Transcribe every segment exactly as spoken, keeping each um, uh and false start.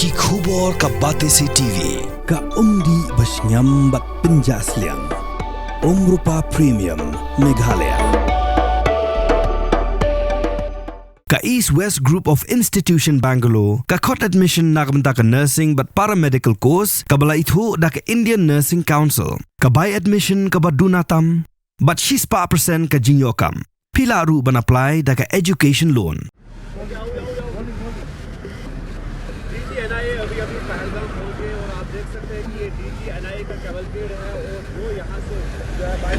Ki khubor ka Batesi T V, ka umdih ba shngiam bad pynjah sliang. Umrupa Premium, Meghalaya. Ka East West Group of Institution Bangalore ka khot admission na ka bynta ka nursing bad paramedical course kaba la ithuh da ka Indian Nursing Council. Ka bai admission kaba duna tam bad shispah percent ka jingïoh kam. Phi lah ruh ban apply da ka education loan. डीजी एनआईए अभी अभी पहलगाम पहुंचे और आप देख सकते हैं कि ये डीजी एनआईए का कैवलकेड है और वो यहाँ से जो है बाई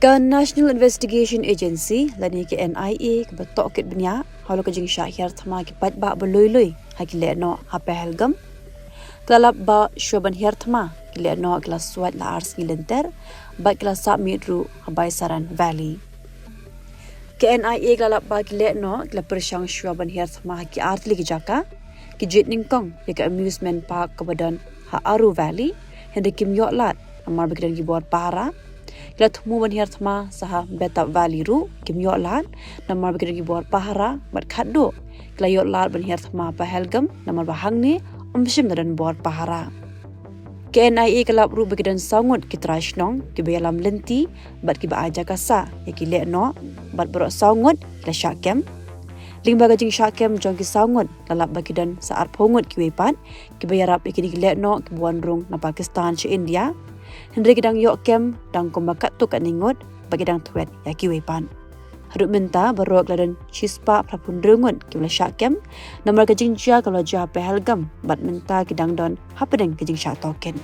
Ka National Investigation Agency lane ka N I A kaba tohkit bniah halor ka jingshah hiar thma ki paidbah ba lui lui ha ki lehnoh ha Pahalgam, ka la lap ba shuwa ban hiar thma ki lehnoh ki la swait la ar sngi lynter bad ki la sah miet ruh ha Baisaran Valley. Ka N I A ka la lap ba ki lehnoh ki la pyrshang shuwa ban hiar thma ha ki artylli ki jaka, ki jied nyngkong ïa ka amusement park kaba don ha Aru Valley, hynrei kim ïoh lad namar ba ki don ki bor pahara. Ki la thmu ban hiar thma sa ha Betap Valley ruh, kim ïoh lad namar ba ki don ki bor pahara, bad khatduh ki la ïoh lad ban hiar thma Pahalgam namar ba hangne ym shym la don bor pahara. Ka N I A ka la lap ruh ba ki don saw ngut ki trai shnong kiba ïalam lynti bad kiba ai jaka sah ïa ki lehnoh, bad baroh saw ngut ki la shah kem. Lyngba ka jingshah kem jong ki saw ngut, la lap ba ki don sa arphew ngut kiwei pat kiba ïarap ïa kine ki lehnoh kiba wan rung na Pakistan sha India. Hynrei ki dang ïoh kem dang kumba katto katne ngut bad ki dang thwet ïa kiwei pat. Haduh mynta baroh ki la don shispah phra phew hynriew ngut kiba la shah kem namar ka jingjia kaba la jia ha Pahalgam, bad mynta ki dang don hapdeng ka jingshah tohkit.